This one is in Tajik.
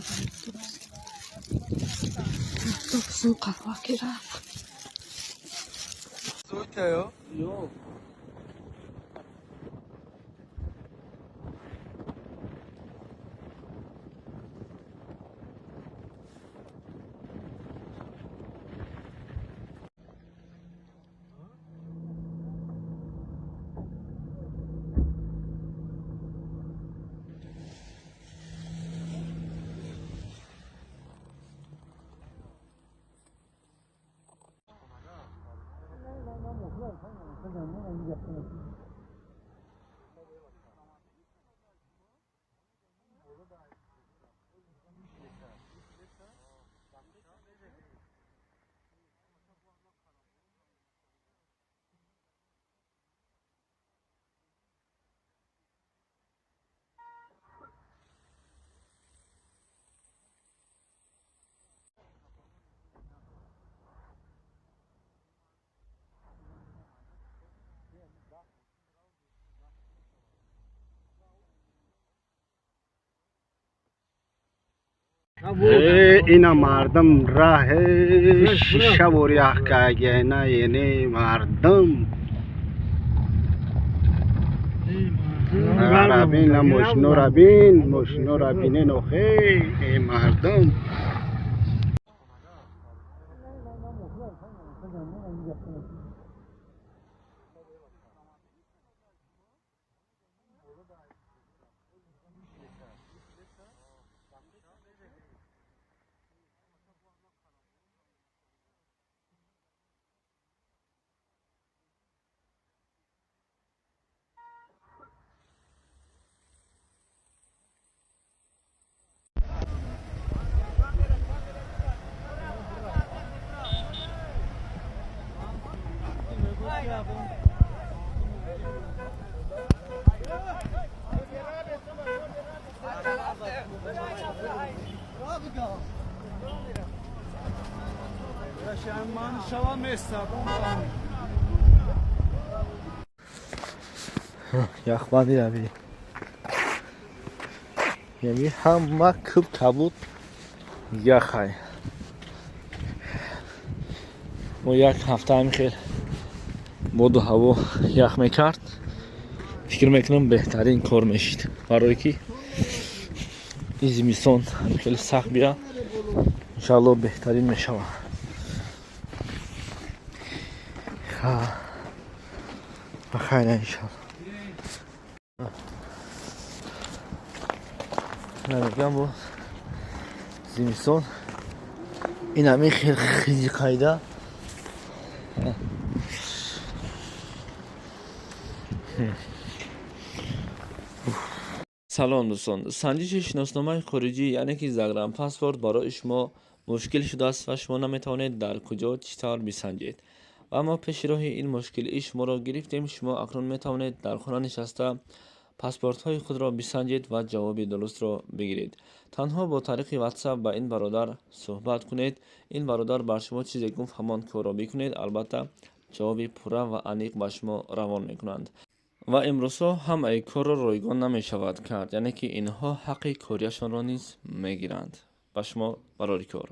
Автобус. Автобусум қафо рафт. Soyta Yok. Ина мардум раҳе шишавори яхкагена ене мардум рабин мошинора бин, мошинора бинен. Охе, э мардум. Яхбанди раби, яъни ҳама куб кабуд яхай. Мо як ҳафта ҳамин хел боду ҳаво ях мекард, фикр мекунам, беҳтарин кор мешид, барое ки ин зимистон хеле сахт бия. Иншаалло, беҳтарин мешавад. Бахайр, иншалло. Намегам, бо зимистон ин ҳамин хел хизи қайда. Салом, дӯстон! Санҷиши шиносномаи хориҷӣ, яъне ки загранпаспорт, барои шумо мушкил шудааст ва шумо наметавонед дар куҷо, чӣ тавр бисанҷед. Ва мо пеши роҳи ин мушкилии шуморо гирифтем. Шумо акнун метавонед дар хона нишаста паспортҳои худро бисанҷед ва ҷавоби дурустро бигиред. Танҳо бо тариқи Ватсап ба ин бародар суҳбат кунед. Ин бародар бар шумо чизе гуфт, ҳамон корро бикунед. Албатта, ҷавоби пурра ва аниқ ба шумо равон мекунанд. Ва имрӯзҳо ҳамаи корро ройгон намешавад кард, яъне ки инҳо ҳаққи корияшонро низ мегиранд. Ба шумо барори кор.